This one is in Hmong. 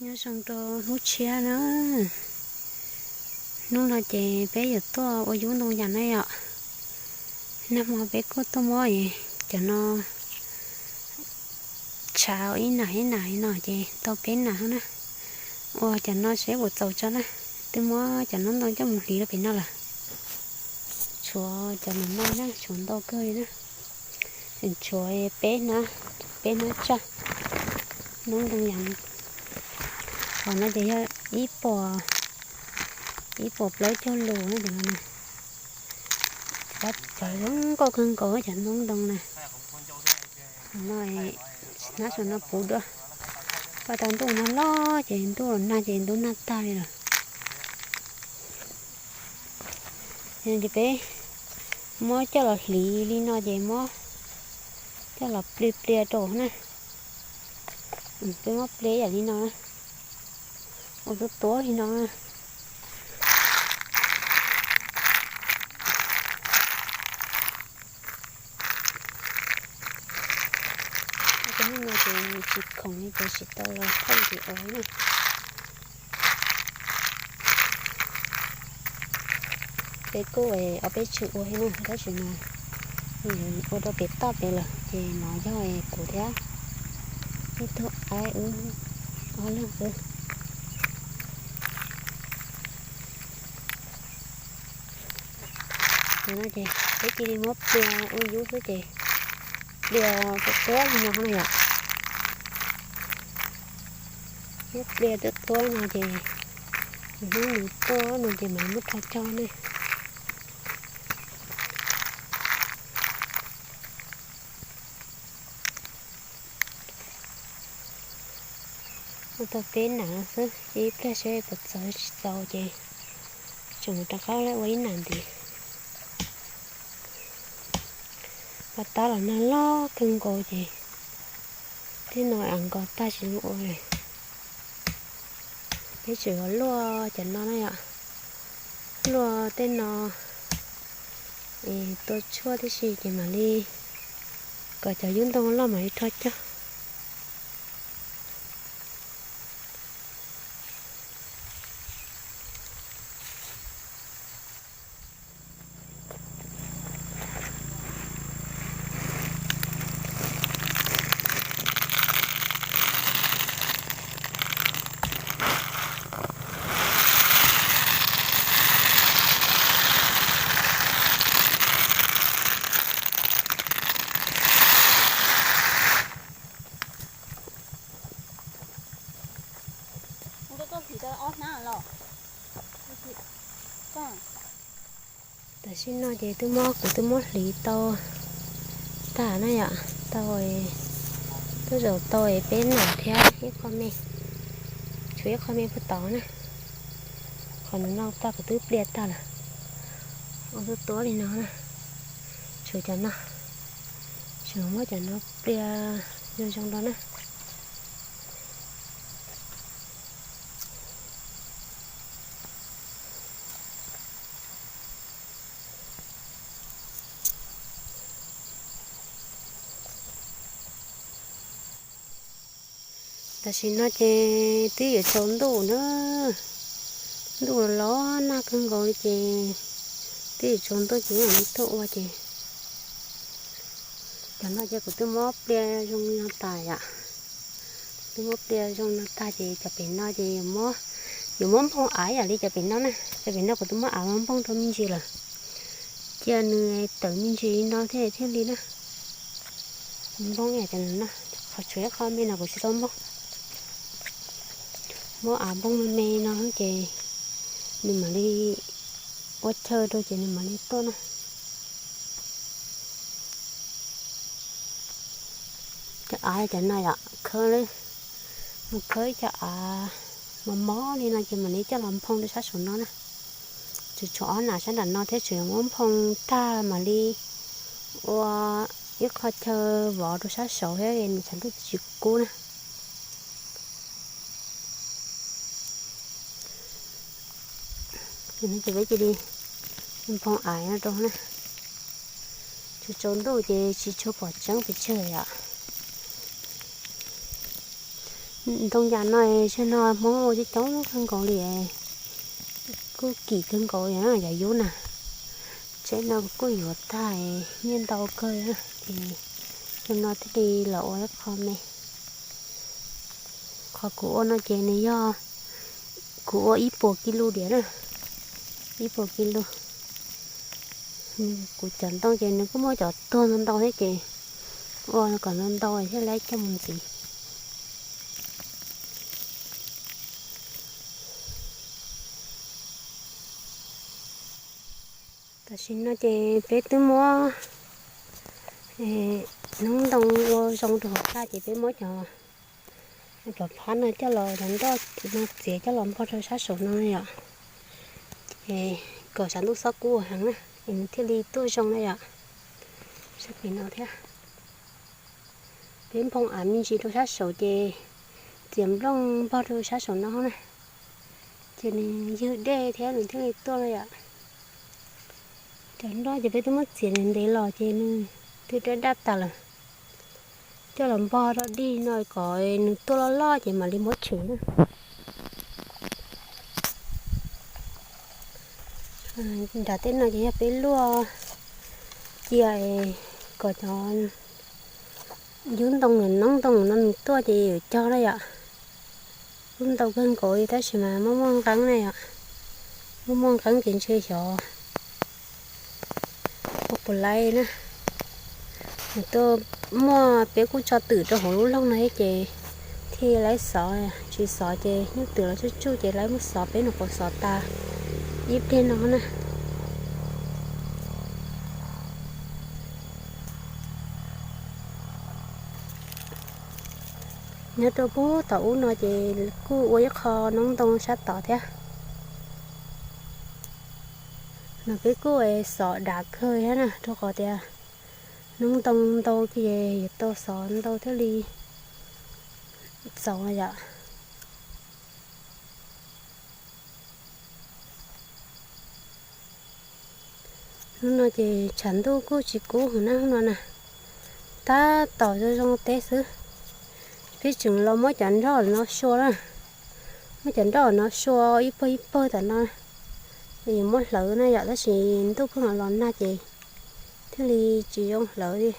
Nyob zoo rau hnub tshiab na. Hnub no ces peb yuav tuaj ua yub ntoo yas na yom. Nag hmo peb kuj tuaj muab cov no tshav ua ib nam ib nam no ces tau peb nam na. Ua cov no seb puas txaus tso na. Twb muab cov noob ntoo coj mus hliv rau pem no lawm. Tshuav cov nam no na, tshuav ntau kawg li na. Tshuav peb hnab, peb hnab tsaj noob ntoo yas. Qhov no ces yog ib puas, ib puas plaub caug lus na cov no na. Cov zoo nkauj kawg nkaus cov noob ntoo na. Qhov no hnab saum no puv dua. Paj tau ntuj no los ces ntuj los nag ces ntub nag tag li lawm. Ces peb muab coj los hliv li no ces muab coj los plia plia rau na. Peb muab plia yam li no na. Ua tuab tuab li no na. Cov no ces tsis khoom li ces tsis tau los thooj ces ua na. Peb kuj ob peb txhia ua thiab na, tab sis mas ua rau pem toj pem lawm ces no yog kuv thiab ib tug aib wb ob leeg xwb. Ces peb cia li muab plia ua yub xwb ces plia tuab tuab li no na yom. Muab plia tuab tuab no ces hnub nws tuaj no ces mam muab rho cog na. Ua tau peb nam xwb, ib pliag seb puas txaus tsis txaus ces tseem mus rov qab ua ib nam ntxiv. Pas tab los nag loj kawg nkaus ces tej no a nkaus tag tsis zoo ua li. Peb tseem yuav luaj cov no na yom, luaj tej no es tua tshuaj tib si ces mam li kom cov yub ntoo loj mam li rho cog. Tam sim no ces twb muab, kuv twb muab hliv tau tag na yom, tau, twb zaum tau peb nam thiab ib qho me, tshuav ib qho me puag tod na. Qhov no tag kuv twb plia tag lawm, ua tuab tuab li no na. Tshuav cov no, tshuav muab cov no plia zoo zoo rau na. Tam sim no ces twb yuav tsaus ntuj na, ntuj los nag kawg nkaus li ces twb yuav tsaus ntuj ces mam li tuaj ua ces. Cov no ces kuv twb muab plia zoo no tas yom. Twb muab plia zoo no tag ces cov pem no ces yuav muab nphooj av yam li cov pem no na. Cov pem no kuv twb muab av nphooj rau me ntsis lawm, cia nws tawm me ntsis li no thiaj thiaj li na. Nphooj yam cov no, qhov tshuav ib qho me no kuv tsis tau nphooj. Muab av nphooj me me no ces nws mam li ua chaw rau ces nws mam li tuaj na. Cov av cov no yom, khawb, mus khawb ib co av mos mos li no ces mam li coj los nphoo rau sab saum no na. Tseem tshuav ob nam sab nram no thiab, tseem yuav muab nphoo tag mam li ua ib qho chaw vov rau sab saud thiab nws tshav ntuj tsis kub na. Ces peb cia li nphoo av no rau na. Tsaus tsaus ntuj ces tsis tshua pom tseeb pes tsawg yom. Ntoo yam no zaum no Hmoob ua coob coob kawg nkaus li, kuj kim kawg nkaus li yam yub na. Tsev no kuj yuav tag, nyiaj ntau kawg, ces zaum no thiaj li los ua ib qho me. Qhov kuv ua no ces nws yog kuv ua ib puas kis lus diam na, ib puas kis lus. Kuv cov ntoo ces nws kuj muaj cov tuag ntau ntau thiab ces ua kom ntau ntau thiaj li coj mus ntxiv. Tam sim no ces peb twb muab noob ntoo ua zoo rau hauv tag ces peb muab cov, cov phab no coj los, cov nroj no txiav coj los npog rau sab saum no yom. Ces kom tshav ntuj txhob kub heev na, es nws thiaj li tuaj zoo na yom. Sab pem no thiab, peb nphoo av me ntsis rau sab saum ces txiav nplooj npog rau sab saum no na, ces nws ywg dej thiab nws thiaj li tuaj na yom. Cov nroj ces peb twb muab txiav ntev ntev los ces nws twb daj daj tas lawm. Coj los npog rau dig no kom nws tuaj loj loj ces mam li muab tshwm na. Nram tej no ces yog peb luaj cia kom cov yub ntoo, noob ntoo no nws tuaj ces yuav cog na yom. Kuj ntau kawg nkaus li tab sis mas muaj muaj nqeeb na yom. Muaj muaj nqeeb ces ntshe xyov ua puas laib na. Nws tuaj muaj, peb kuj tso twm rau hauv lub loog no thiab ces thiaj laib xov, tsis xov ces nyob twm los tsuj tsuj ces laib muab xov, peb nyuam qhuav xov tas ib pliag no na. Nyob rau pem tom ub no ces kuj ua ib qho noob ntoo sab tod thiab. No peb kuj xov dav kawg thiab na, rau qhov tias noob ntoo ntau ces yuav tau xov ntau thiaj li txaus yom. Hnub no ces tshav ntuj kuj tsis kub heev na, hnub no na, tab tom zoo zoo teb xwb. Peb tseem los muab cov nroj no sua na, muab cov nroj no sua ib pawg ib pawg tom no, yuav muab hlawv na yom, tab sis ntuj pheej los los nag ces thiaj li tsis zoo hlawv li.